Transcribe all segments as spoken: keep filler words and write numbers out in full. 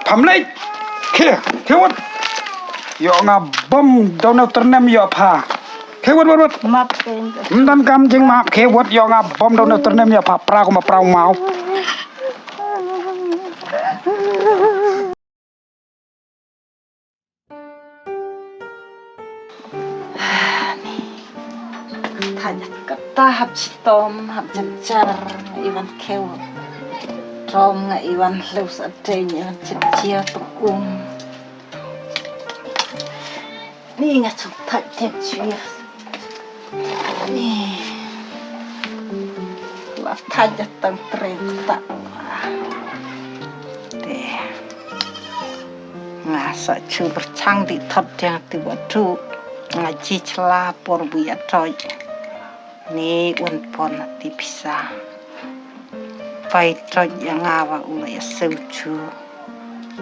Pham leit. Khie, khie wut. Ïoh nga bom da une u tyrnem ïoh pha. Khie wut, wut, wut. Map kein. Ym don kam jingmap, khie wut, ïoh nga bom da une u tyrnem ïoh pha pra kum pra u maw. Thait kata hap chitom, hap jynjar, nga i wan khew. Trom nga i wan hlew sa dei, nga i wan jynjar tuk um. Ni nga chong thait tiang chuir. Ni. La thait ja tang tre ta. Te. Nga sa chu berchang di thot tiang ti wa tu. Nga chi chla por bu ya toi. Ni un pon ti pisa. Pai toi ya nga wa u la ya seu chu.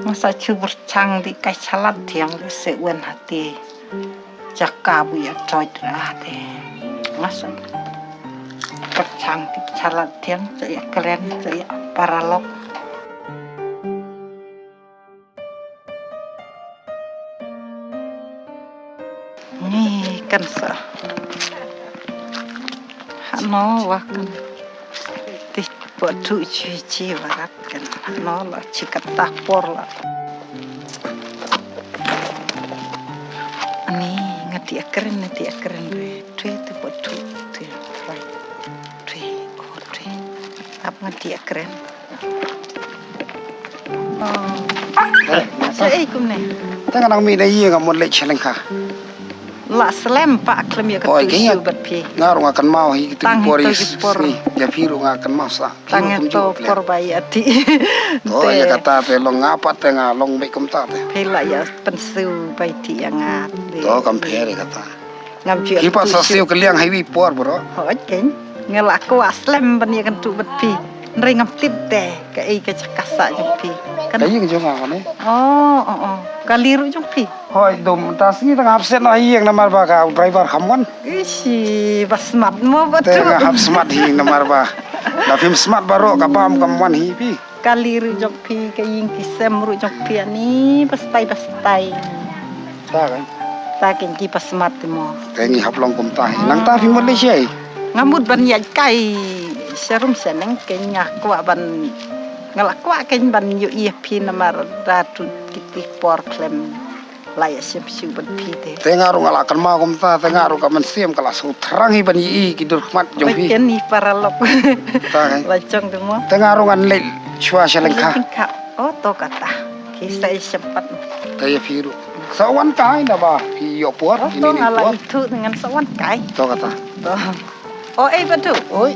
Nga sa chu berchang di kai chalat tiang di se un hati. Jaka bu ya toi ra te. Nga sa berchang di chalat tiang sa ya kren sa ya paralok. Ni kan sa. Hano wa kan. Ti wa tu chi chi wa rat kan. Hano la chi kata por la. Ani nga ti akren, nga ti akren re. Tui tu wa tu tu ya. Tui ko tui. Ap nga ti akren. Sa ei kumne. Te nga nang mih na ïing nga mut leit sha lyngkha. La slem pa khlem ïa ka tu shu bad phi. Nga ruh nga kynmaw hi ki por ïa phi ruh nga kynmaw sa. Tang ïa to por ba ïa ti. To ïa kata te long nga pat te nga long beit kumta te. Phi la ïa pynsiew ba ïa ti ïa nga. To kam pher ïa kata. Ngam ju. Ki pat sa siew ka liang ha iwi por bro. Hooid kein. Nga la kwah slem ban ïa kyntu bad phi. Hynrei ngam tip te kaei ka jaka sah jong phi. Ka ïing jong nga ne. Oh oh oh. Kali ruh jong phi. Hooid dum ta sngi tang hap set noh ha ïing namar ba ka driver kham wan. Ishi ba smat mo ba tu. Te nga hap smat hi namar ba. Da phim smat baroh ka bam kam wan hi phi. Kali ruh jong phi, ka ïing ki sem ruh jong phi ani ba stai ba stai. Ta kan. Ta kan ki ba smat mo. Te ngi hap long kumta hi. Nangta phi mut leit shai? Nga mut ban ïaid kai. Sharum shaneng kein nga kwah ban nga la kwah kein ban ïohi ïa phi namar da tu kiti por khlem. La ïa shem shu ban phi te. Te nga ruh nga la kynmaw kumta te nga ruh ka mynsiem ka la shu thrang hi ban ïohi ki dur khmat jong phi. Ken i paralok. Ta ngai. La jong te mo. Te nga ruh ngan leit shuwa sha lyngkha. Lyngkha. Oh to kata. Ki sa i shem pat. Te ïa phi ruh. Sa wan kai na ba phi ïoh por. Oh to nga la ithuh ngan sa wan kai. To kata. To. Oh ei ba tu. Oi.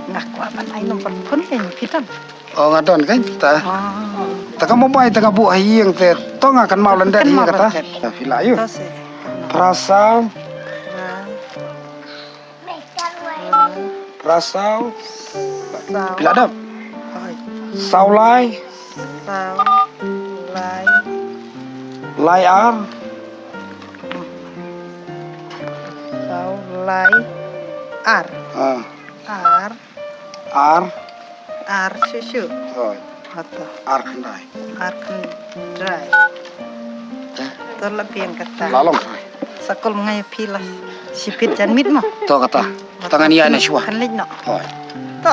Nga kwah ban ai number phone kein phi tang. O nga don kein ta. Ta ka mobile ta ka buh ha ïing te to nga kynmaw lyndet hi kata. Phi la ïoh. Phra saw. Phra saw. Phi la dep. Saw lai. Saw lai. Lai ar. Saw lai ar. Ar. Ar. Ar shuh shuh. Hooid. Hato. Ar khyndai. Ar khyndai. To la biang kata. La long. Sa kol ngai phi la. Shipit jan mit mo. To kata. Tang ngan ïa na shuwa. Kan leit noh. Hooid. To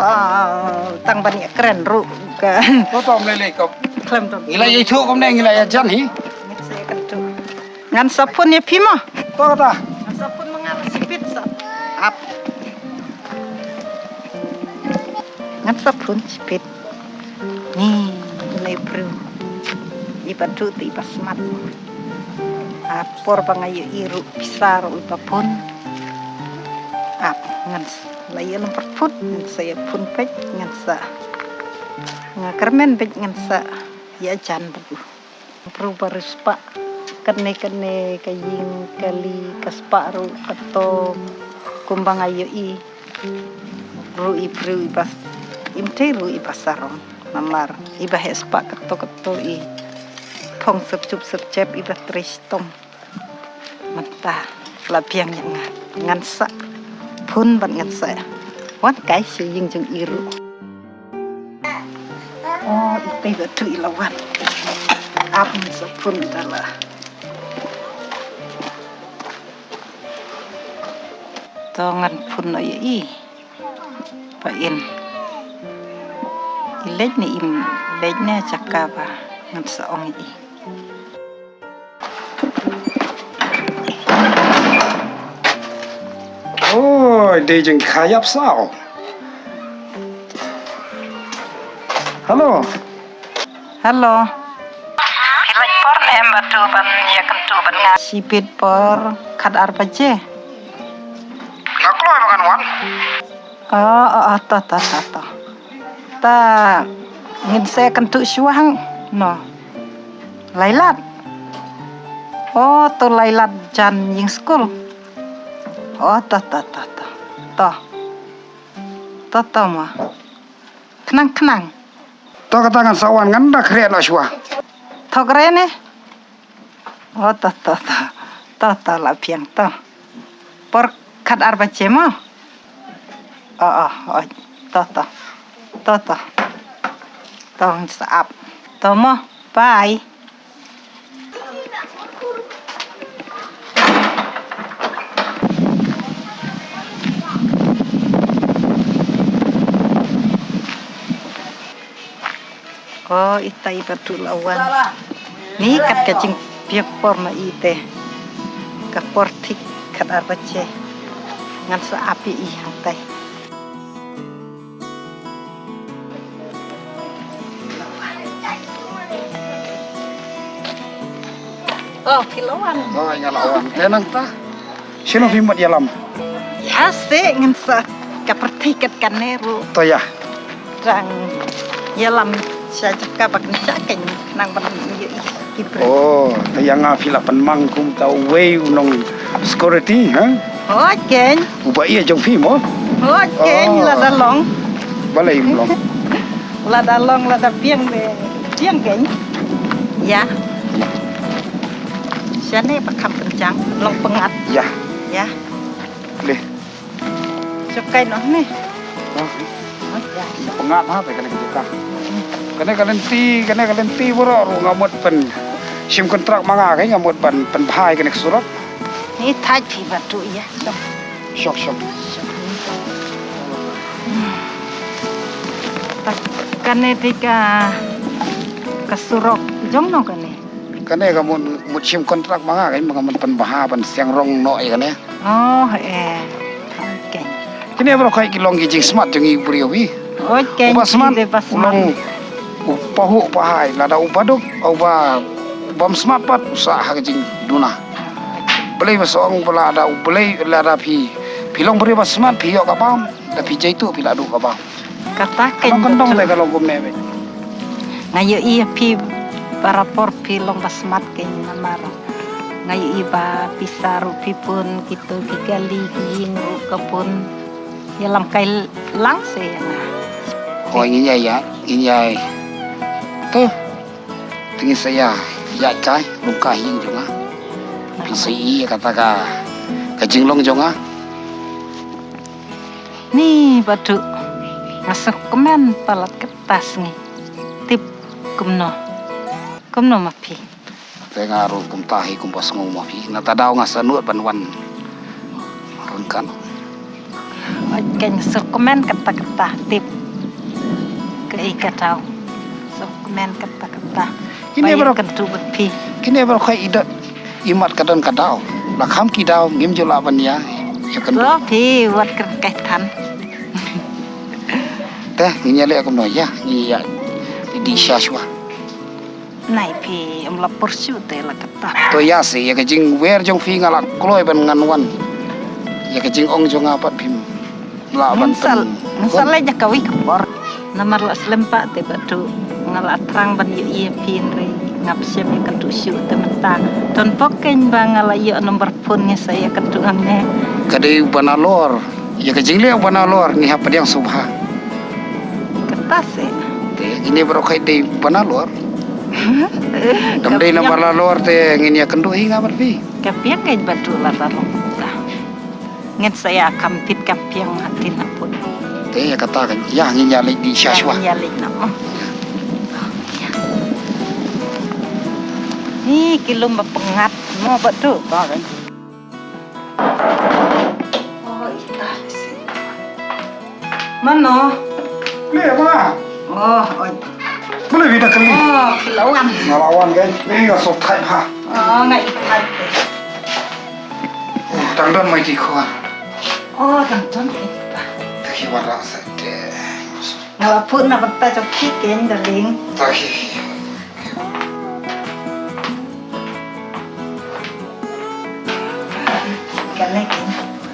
tang ban ïa kren ruh ka. To to mlei lei ka. Khlem to. Ngi la ïa ithuh kumne ngi la ïa jan hi. Ngan sa phone ïa phi mo. To kata. Ngan sa phone ma nga la shipit sa. Ap. Ngan sa phone shipit. Ni, ine i briew. I ba duh te i ba smat. Ap por ba nga ïohi ruh pisa ruh i ba phone. Ap ngan la ïa number phone ngan sa ïa phone beit ngan sa. Nga kyrmen beit ngan sa ïa jan bad u. Briew ba riewspah. Kane kane ka ïing kali ka spah ruh kato kumba nga ïohi. Ruh i briew i ba im te ruh i ba sarong. Namar i ba heh spah kato kato i phong sep chup sep chep i ba trei shtong. Mynta la biang ïa nga ngan sa phone bad ngan sa wan kai sha ïing jong i ruh. Oh, ite ba tu i la wan. Ap sa phone da la. To ngan phone noh ïa i. Ba in. I leit ne im leit ne jaka ba ngan sa ong ïa i. Oi, dei jingkhia ïap saw. Hello. Hello. Phi leit por ne em Batu ban ïakynduh bad nga? Shibit por khatar baje. Nga kloi ba ngan wan. Oh, oh, oh, to, to, to, to. Ta ngin sa ïakynduh shuwa hangno? Lai lad. Oh, to lai lad jan ïing skul. Oh, to, to, to, to. To. To, to mo. Khnang, khnang. To kata ngan sa wan, ngan da khreh noh shuwa. To khreh ne. Oh, to, to, to. To, to, la pynbiang to. Por khatar baje mo. Oh, oh, oh. To, to. To, to. To, sa ap. To mo. Bye. Ko ita i Batu la wan. Ni kat ka jingpynbiang por na i te. Ka por thik khatar baje. Ngan sa ap ïa i hangtai. Oh, phi la wan. Oh, nga la wan. Te nangta. Shano phi mut ïalam? Ïa se ngan sa ka pyrthei kat kane ruh. To ïa. Tang ïalam sha jaka ba kan sha kan nang ban ïa ki brek. Oh, te ïa nga phi la pynmang kum ta uwei u nong security, ha? Hooid kein. Uba ïa jong phi mo? Hooid kein, oh. Lada long. Balei um long? Lada long, lada biang de. Biang kein. Ïa. Ïa. Shane ba kham pynjang, long pyngngad. Ïa. Ïa. Le. Shukai noh ne. Hah? Hah, ïa. Pyngngad ha, te kane ka jaka. Kane ka lynti, kane ka lynti baroh ruh nga mut pyn shim kontrak ma nga, ka nga mut ban pynbha ïa kane ka surok. Ni thait phi Batu ïa. Shok, shok. Kane te ka, ka surok jong no kane. Kane ka mut, mut shim kontrak ma nga, ka nga mut pynbha ban siang rong noh ïa kane. Oh, eh. Okay. Kine baroh khoit ki long ki jingsmat jong i briew i. Okay, uba smat, u long u pahuh pahai, lada uba duk, uba, u bym smat pat, u sah ha ka jingduna. Balei ba song ba lada u Blei, lada phi, phi long briew ba smat, phi ïoh ka bam, da phi jaituh phi la duh ka bam. Kata kein. Ka long kyndong te ka long kumne beit. Nga ïohi ïa phi barabor phi long ba smat kein namar nga ïohi ba pisa ruh phi pun kito ki kali ki ïing ruh ka pun. Ïalam kai lang se ïa nga. Hooid ngin ïa ïa, ngin ïa. To. Te ngin sa ïa ïa kai lum ka ïing jong nga. Phin sa ïohi ïa kata ka, ka jinglong jong nga. Ni Batu. Nga sngewkmen palat kata sngi. Tip kumno. Kumno ma phi. Te nga ruh kumta hi kumba sngew ma phi. Nangta daw nga sa nud ban wan ryngkat. Oi, kein sngewkmen kata kata tip. Kaei ka daw. Sngewkmen kata kata. Kine baroh kyntu bad phi. Kine baroh khoit i da imat ka don ka daw. La kham ki daw ngim ju lah ban ïa. Ïa kyntu. To phi wat kren kai than. Te ngin ïa leh kumno ïa. Ngin ïa. Di sha shuwa. Nai phi em la pyrshah te la kata. To ïa se ïa ka jingwer jong phi nga la kloi ban ngan wan. Ïa ka jingong jong nga pat phim la ban. Ngan sa, ngan sa leit ïa kawei ka por. Namar la slem pat te Batu nga la thrang ban ïohi ïa phi hynrei nga pyrshah ïa kyntu shuh te mynta. Ton pok kein ba nga la ïoh number phone ngi sa ïa kyntu hangne. Ka dei u Bangalore. Ïa ka jingleh u Bangalore ngi hap pdiang sngewbha. Kata se. Te ine baroh khoit dei Bangalore. Dam dei na Bangalore te ngin ïa kynduh hi nga bad phi. Ka biang kein Batu la ta long ta. Ngin sa ïa kham pit ka biang hatin haput. Te ïa kata kan ïa ngin ïa leit di sha shuwa. Ïa leit na. Ni ki lum ba pyngngad mo ba tu. Ba kan. Oh, ita lesi. Mano? Le ma. Oh, oi. Boleh bida kali. Oh, ki lawan. Nga lawan kan. Ni nga so thai ha. Oh, nga i thai. Oh, tang don mai ti khwa. Oh, tang don ki pa. Te ki wara sa te. Nga la put na bata jok ki ken darling. Ta ki. Kane ki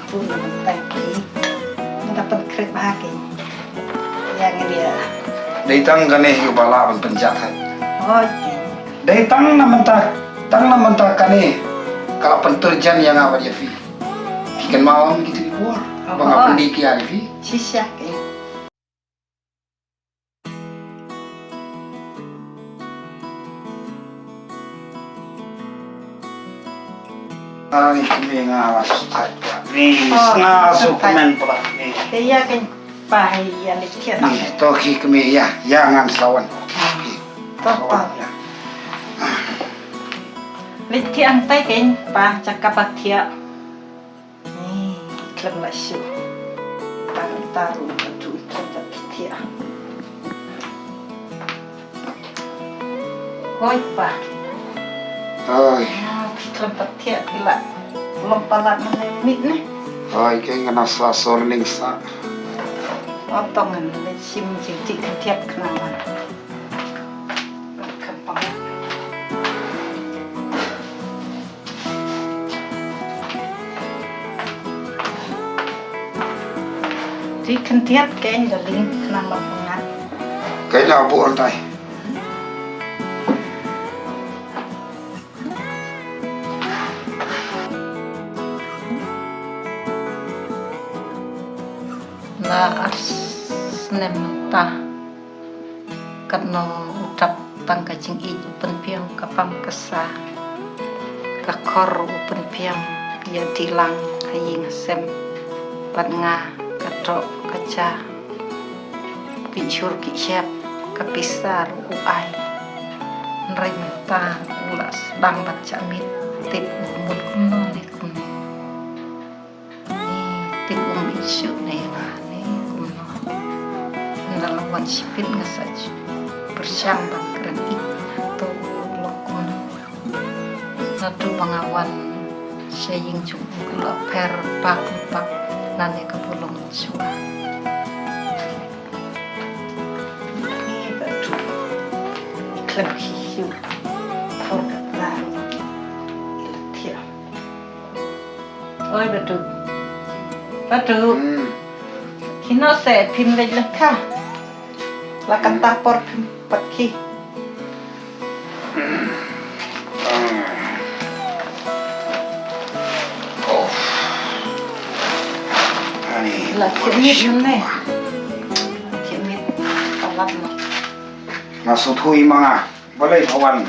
pun na mynta ki. Mynta pynkrep ha ki. Ïa ngi ïa. Dei tang kane hi ba lah ban pynjah hai. Oi ki. Dei tang na mynta, tang na mynta kane. Ka la pyntur jan ïa nga bad ïa phi. Phi kynmaw ong kito ki por. Ba nga pyndik ïa phi. Shisha ki. Ani kmie nga la suk thait pla ni, nga suk kmen pla ni. Te ïa ken pa hi ïa leit thiah. Ni to ki kmie ïa, ïa ngan sa wan. To to. Leit thiah ang tai ken pa, jaka ba thiah. Ni, khlem la shu. Tang ta ruh ka tu khlem la thiah. Hoi pa. Hoi. Ah, khlem la thiah ki la. Long palat na mit ne. Hoi, ke ngana sa sol ling sa. Otong ngan le sim jing ti khlem thiah khnang. Khlem pang. Ti khyndiat kein da ling khnang la pyngat. Kein la buh tai. La ar snem mynta. Katno u dap tang ka jingïeit u pynbiang ka pam ka sa. Ka khor u pynbiang ïa dih lang ha ïing ha sem. Bad nga ka doh ka ja. Ki jhur ki jhep ka pisa ruh u ai. Hynrei mynta u la sdang bad ja miet tip u mut kumno ne kumno. Ni tip um i shu ne nga ne kumno. Nda la wan shipit nga sa pyrshang ban kren ïa to long kumno. Natu ba nga wan sha ïing jong u la pher pak pak nane ka pulong shuwa. Ni ba tu klem hi shu. Khor ka la ila thiah. Oi Batu. Batu. Hmm. Kino se phim leit lyngkha. La kata por phim pat ki. Hmm. Oh. Ani. La kit mit ne. Kit mit. Palat no. Nga suthu i ma nga. Balei pha wan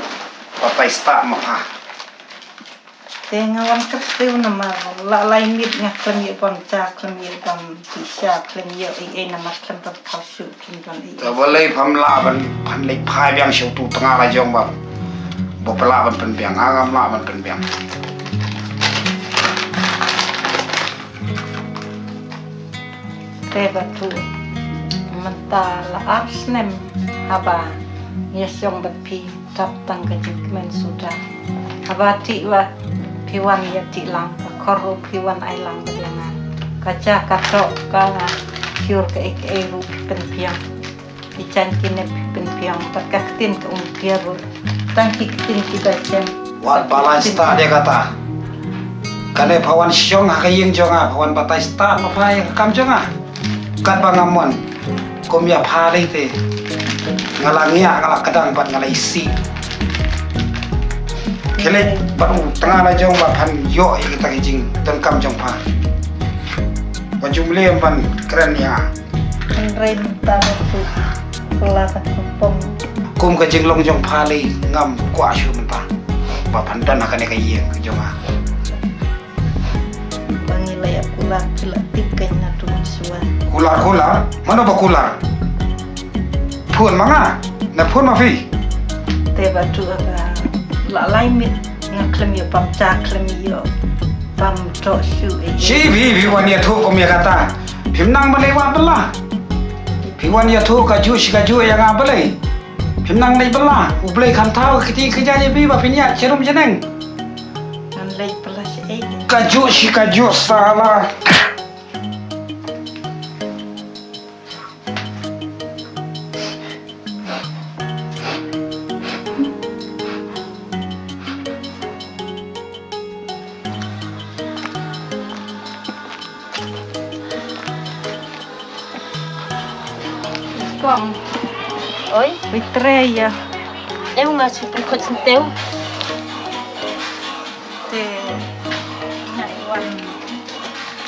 batai stad ma pha. Te nga wan kyrsiew namar la lai miet nga khlem ïoh bam ja, khlem ïoh bam pisa, khlem ïoh ei ei namar khlem don khaw shuh, khlem don ei ei. Te balei pham lah ban phan leit phai biang sha utu tnga la jong bam. Ba pha lah ban pynbiang, nga ngam lah ban pynbiang. Te Batu mynta la ar snem haba ngi ïa shong bad phi. Dap tang ka jingkmen suda. Haba tih ba phi wan ïa tih lang, ka khor ruh phi wan ai lang bad ïa nga. Ka ja ka doh ka nga, kiur kaei kaei ruh phi pynbiang. Ki jaiñ ki nep phi pynbiang, bad ka ktien ka um pia ruh. Tang ki ktien ki da jem. Wat ba lai stad ïa kata. Kane pha wan shong ha ka ïing jong nga, pha wan batai stad ma pha ïa ka kam jong nga. Katba nga mon kum ïa pha lei te nga la ngiah, nga la kdang bad nga la isih. Khie leit bad u tnga la jong ba phan ïoh ïa kita ki jingdonkam jong pha. Ba jumlem ban kren ïa nga. Hynrei mynta ba phu pla ta pom. Kum ka jinglong jong pha lei ngam kwah shuh mynta. Ba phan don ha kane ka ïing ka jong nga. Ba ngi la ïa kular phi la tip kein na tu shuwa. Kular, kular? Mano ba kular? Phone ma nga? Na phone ma phi? Te Batu ba La lai miet nga khlem ïa bam cha khlem ïa bam to shu e. Shi phi, phi wan ïathuh kum ïa kata. Phim nang ban leit wad bylla. Phi wan ïathuh kajuh shi kajuh ïa nga balei. Phim nang leit bylla. U Blei kham thaw ka kti ka jait ïa phi ba phin ïaid sharum shaneng. Ngan leit bylla shi ei. Kajuh shi kajuh sala. Kong. Oi? Wi tre ïa. Em nga shu pynkhot senteu. Te nga i wan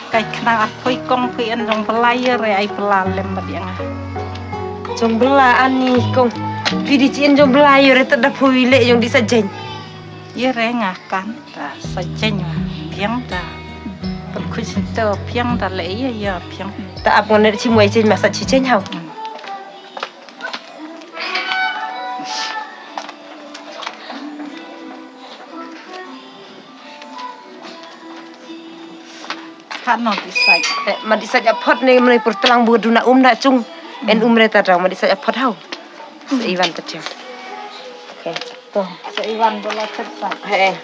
kai khnang ar poi kong phi en jong bylla ïa re ai bylla lem bad ïa nga. Jong bylla ani kong. Phi di chi en jong bylla ïa re tad da poi leh jong di sa jeng. Ïa re nga kan ta sa jeng biang ta. Pynkhot senteu biang ta leh ïa ïa biang. Ta ap ngan ne chi moi jeng ma sa chi jeng hau. Hano di sait. Eh, ma di sait apot ne mene pur telang bu duna um na chung. En um re ta dau ma di sait apot hau. Sa iwan ta tiang. Okay. To, sa iwan bola chet sait. He.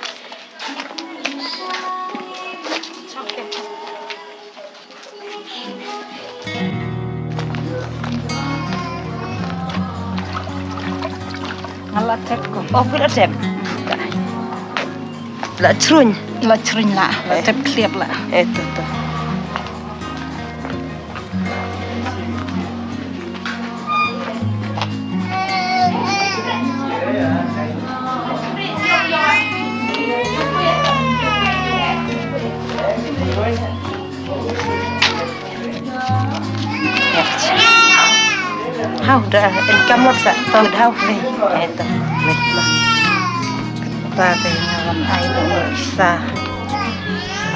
Nga la tep ko. Oh, phi la tep. La chruñ. La chruñ la. La tep kliap la. Eh, to, to. Hau da en kam wat sa to hau. Ni. Eh, to. Ni. Ta te nga wan ai da pisa.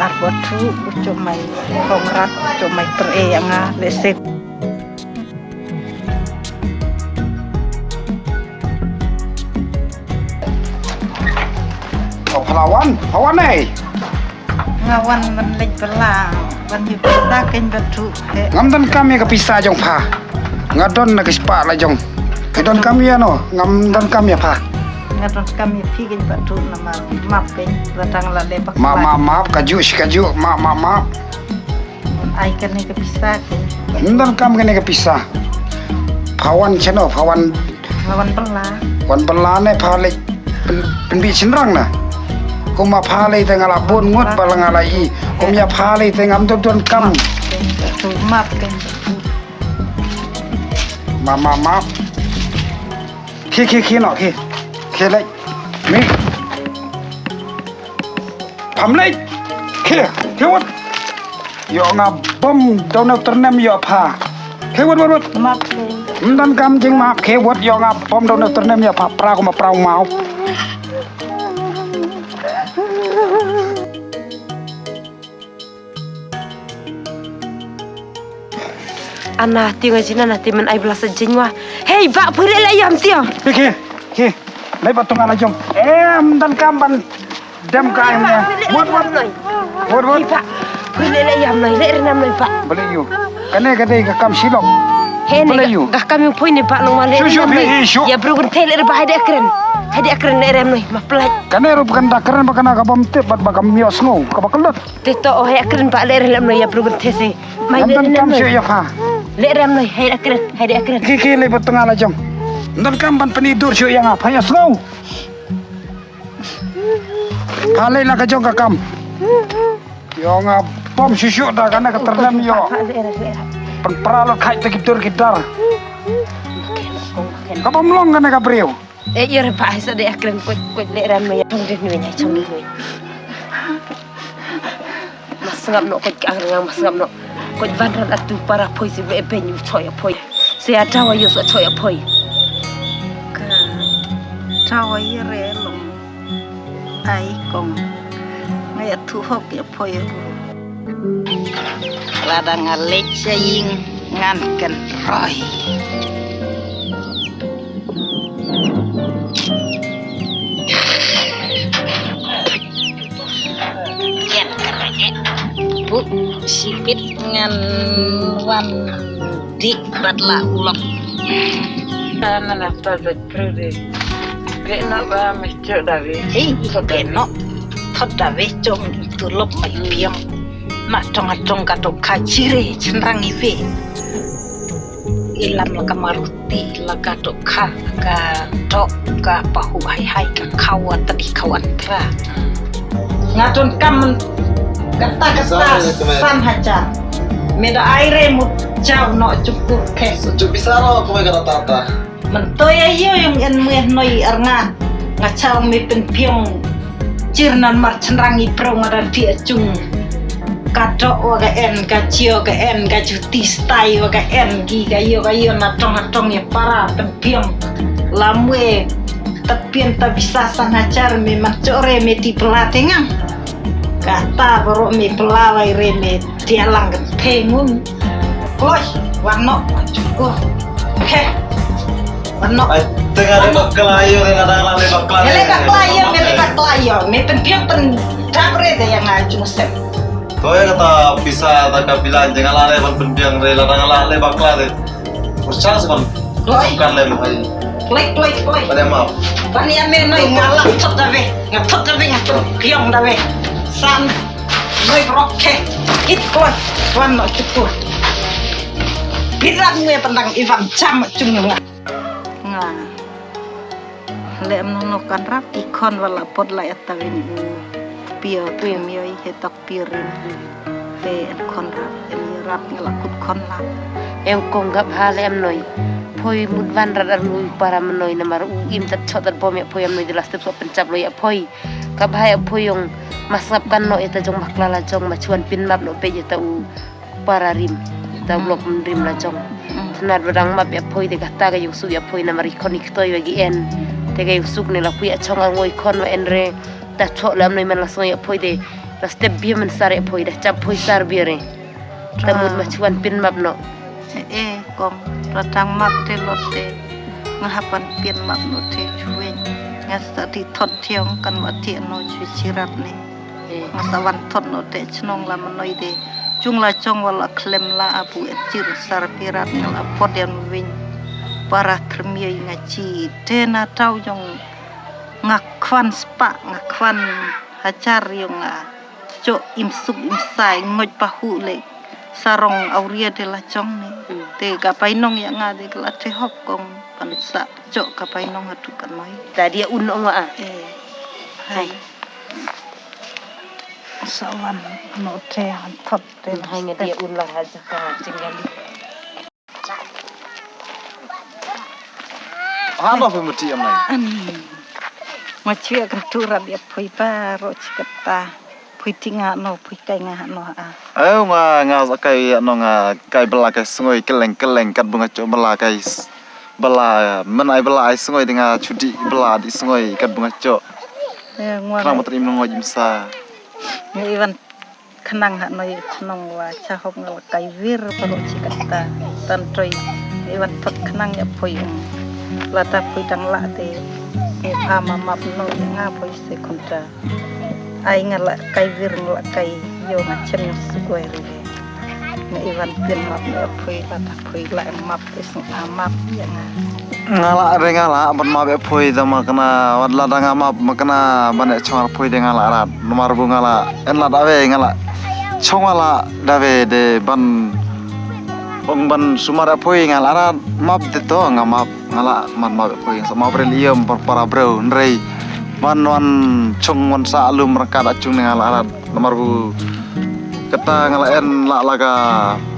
Ar batu u chumai kongrat u chumai tre ïa nga le set. Oh, pha la wan, pha wan ei. Nga wan ban leit bylla, ban ïa pisa kein batu. Ngam don kam ïa ka pisa jong pha. Nga don na ka spah la jong. Ka don kam ïa no, ngam don kam ïa pha. Nga don kam ïa phi kein batu namar map kein la dang la leh bak. Map, map, map, kajuh shi kajuh, map, map, map. Ai kane ka pisa kein. Ngam don kam kane ka pisa. Pha wan shano, pha wan. Pha wan bylla. Wan bylla ne pha leit pyn-, pynbit shynrang na. Kum ma pha leit te nga la bun ngut ba la nga la i. Kum ïa pha leit te ngam don don kam. Tu map kein. Map, map, map. Khie, khie, khie noh, khie. Khie leit. Mi. Pham leit. Khie, khie wut. Ïoh nga bom daw na u tyrnem ïoh pha. Khie wut, wut, wut. Map. Ym don kam jingmap, khie wut ïoh nga bom daw na u tyrnem ïoh pha. Pra kum ma pra u maw. Ana, tieng a jin ana, tieng man ai bla sa jin wa. Hei, ba, pui le la yam tieng. Ki, ki, ki. Lai ba tung ala jong. Em, don kam ban dem ka em ya. Wot, wot. Wot, wot. Ba, pui le la yam noi, le renam noi ba. Bale yu. Kane ka dei ka kam shilok. He ne, bale yu. Ka kam yu pui ne ba long wa le renam noi. Shu, shu, shu. Ya bru kun te le ba hai de kren. Hai de kren le renam noi. Ma plai. Kane rup kan da kren ba kana ka bom tip ba ka mios ngo. Ka ba kelut. Te to, oh, hei akren ba le rem noi ya bru te se. Mai le rem noi. Ngam don kam shuh ïa pha. Le rem noi, hei akren, hei akren. Ki ki le bot nga la jong. Ngam don kam ban pyni dur shuh ïa nga, pha ïa sngew. Pha le la ka jong ka kam. Ïoh nga bom shuh shuh da kane ka tyrnem ïoh. Pynpra lo khai te ki dur ki dar. Ka bom long kane ka briew. Eh, ïa re ba, sa de akren, koit, koit le rem noi, chong de noi, chong de noi. Mas ngam no, koit ka ang ngang, mas ngam no. Koit van ran atu para poi si be ben yu choi poi. Si atawa yu so choi poi. Ka tawa ïa re long. Ai kong. Ngai atu hok ïa poi ru. Lada nga leit sha ïing ngan kynroi. Shipit ngan wan dih bad la u lok. Ana na ta bad prude. Be no ba me cho da be. Hei, be no. Thot da be chong tu lok mai piang. Na tong atong ka dok ka jire chenrang i be. Ilam la ka maruti la ka dok ka ka dok ka pahu hai hai ka khawa tadi khawan tra. Nga don kam kata kata san hajar. Me da ai re mut jaw no chukur ke. Chup bisa ro ko me kata tata. Mentoi ayo yung en me noi arnga. Nga chaw me pen piong. Chir nan mar chenrang i pro nga dan ti achung. Ka dok wa ga en, ka chio ga en, ka juti stai wa ga en, ki ga yo ga yo na tong atong ya para pen piong. Lamwe ta pian ta bisa san hajar me man chore me ti pela tengang. Kata boro me pela wai re me ti alang ke tengun. Kloi, wano, chukur. He. Wano. Ai, tengah le bakla yo, le ladang le bakla. Ele bakla yo, ele bakla yo. Me pen piang pen dap re de yang ngajung sem. Ko ya kata bisa ta ka bilan jangan la le ban pen piang re ladang la le bakla de. Ucang seban. Kloi. Bukan le mai. Kloi, kloi, kloi. Pada maaf. Pani ame noi ngala thot da be. Nga thot da be nga thot piang da be. San. Noi brok ke. It kloi. Wan no chukur. Bilang me pandang iwan jam chung nga. Nga. Lem no no kan rap i khon wala pot la eta win u. Pio pio mio i hetok pio rin. Te en khon rap en i rap ni la kut khon la. Em kong gap ha lem noi. Phoi mut van rat ar noi para mnoi namar u im tat chot tat bom ya phoi em noi de la step so pen chap lo ya phoi. Gap ha ya phoi yong mas ngap kan no eta jong makla la jong ma chuan pin map no pe eta u. Para rim. Ta blok rim la jong. Tnar badang map ya phoi de kata ka yung suk ya phoi namar i khon i ktoi wa gi en. Te ka yung suk ne la pui a chong a ngoi khon wa en re. Ta chok lam noi man la song ya phoi de. La step bia man sar ya phoi da chap phoi sar bia re. Ta mut ma chuan pin map no. E kong ratang map te lot te. Nga hapan pin map no te chueng. Nga sa di thot thiong kan wa ti no chu chirat ne. Nga sa wan thot no te chnong la mnoi de. Chung la chong wala khlem la abu et chir sar pirat nga la pot yan win. Para thrmia nga chi te na tau jong nga khwan spa nga khwan hajar yong nga. Cho im suk im sai ngot pahu le sarong auria de la chong ne. Te ka painong ya nga de la te hok kong pan sa cho ka painong hatu kan noi. Ta dia un ong a. Eh. Hai. Hai. Sa wan no te han thot te. Hai nga dia un la ha jaka chingali. Ha no phi muti am nai. Ani. Ma chia kan tu rat ya phui pa ro chikata. Phui ti nga no phui kai nga no a. Ayo nga nga sa kai no nga kai bela kai sngoi keleng keleng kat bunga cho bela kai bela men ai bela ai sngoi dinga chudi bela di sngoi kat bunga cho. Ayo nga. Kena matri mengo jimsa. Nga iwan. Khnang ha noi chnong wa cha hok nga la kai wir paro chi kata tan troi. Iwan thot khnang ya phoi um. Lada phoi dang la te. E pha ma map no ya nga phoi se khonta. Ai nga la kai wir nga la kai yo nga chen nga sugoi re. Nga iwan pin map no ya phoi lada phoi la map. Isung amap ya nga. Nga la re nga la ban map ya phoi da ma kena wat la da nga map ma kena ban ya chong ar phoi de nga la rat. Namar bu nga la en la da we nga la chong wa la da we de ban ong ban sumar ya phoi nga la rat map de to nga map nga la man map ya phoi sa map re liam par para bro nrei ban wan chong wan sa alum rakat achung ne nga la rat. Namar bu kata nga la en la la ka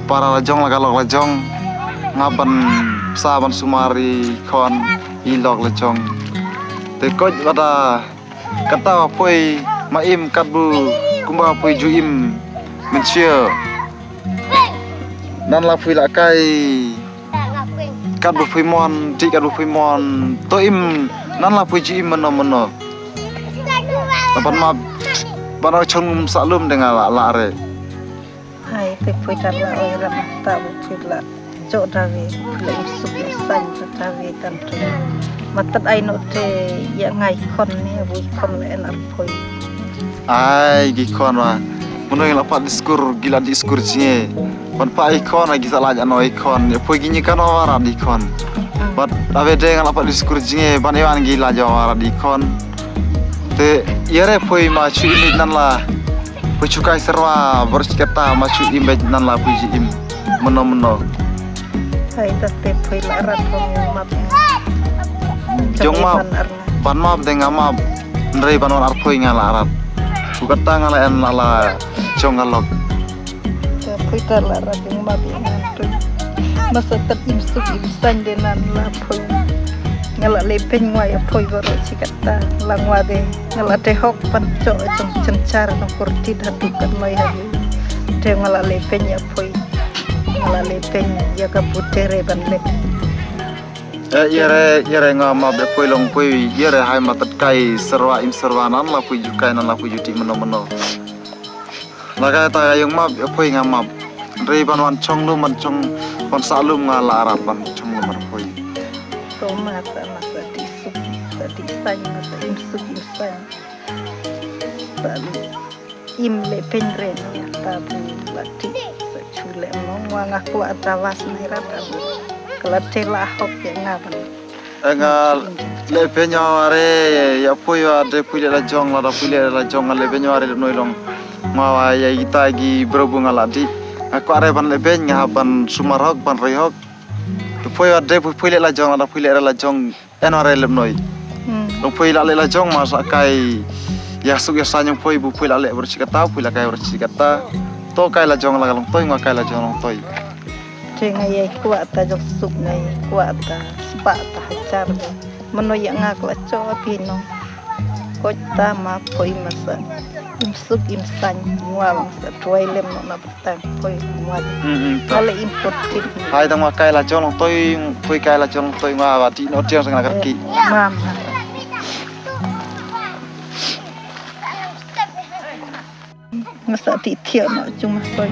para la jong la ka lok la jong nga ban sa ban sumar i khon i lok la jong. Te koit bata kata wa poi ma im kat bu kumba poi ju im men chia. Nan la poi la kai. Kat bu phi mon ti kat bu phi mon to im nan la phi ji im mano mano. Ban ma ban chong sa lum de nga la la re. Hai te phi ta la oi ram ta bu phi la cho da ve phi la im suk im san ta ve tan tu. Ma tat ai no te ya ngai khon ne bu khon le en ar phi. Ai gi khon wa. Mano ngi la pat diskur, ki la diskur jnge. Ban pa i khon, ki sa la jano i khon. Poi ki nyi kano wara di khon. Bat ave de nga la pat diskur jnge, ban i wan ki la jo wara di khon. Te yare poi ma chu imej nan la. Poi chu kai serwa, bar chi kata ma chu imej nan la poi ji im. Mano mano. Hai ta te poi la rat poi map. Jong map. Ban map de nga map. Ndrei ban wan arpoi nga la rat. Ku kata nga la en la la jong nga lok. Te poi ta la rat jong map ïa nga tu. Masa tat im suk im sain de nan la poi. Nga la le peng ngwa ïa poi baro chi kata la ngwa de. Nga la te hok pan chok jong chenchar jong kurtit hatu kan noi hatu. Te nga la le peng ïa poi. Nga la le peng ïa ka putere ban le. Eh, ïare, ïare nga map de poi long poi, ïare hai ma tat kai serwa im serwa nan la poi ju kai nan la poi ju ti mano mano. La kai ta yung map, poi nga map. Rei ban wan chong lum, ban chong, ban sa lum nga la rat ban chong lum ban poi. To ma sa ma sa di suk, sa di sain, ma sa im suk im sain. Sa di im le peng re no ta bu la ti sa chu le mo wa nga kwah ta was ni rat ta bu. Kala te la hok ya nga ban. Nga le peng wa re ya poi wa de poi le la jong la da poi le la jong le peng wa re noi long. Nga wa ya ita gi bro bu nga la di. Nga kwah re ban le peng nga ban sumar hok ban roi hok. Poi wa de poi le la jong la da poi le la jong. En wa re lem noi. Hmm. Long poi la le la jong ma sa kai ya suk ya sa nyong poi bu poi la le ber chi kata, poi la kai ber chi kata. To kai la jong la long toi, nga kai la jong long toi. Te nga ye kwah ta jong suk nga ye kwah ta spa ta hajar. Mano ya nga kwah cho pi no. Ko ta ma poi ma sa. Im suk im sain ngwa bang sa tuai lem no na tang poi ngwa. Hmm, hmm, ta. Kala important. Hai tang wa kai la jong toi, poi kai la jong toi ngwa wa ti no tiang sang na karki. Mam. Nga sa ti tiang no chung ma poi.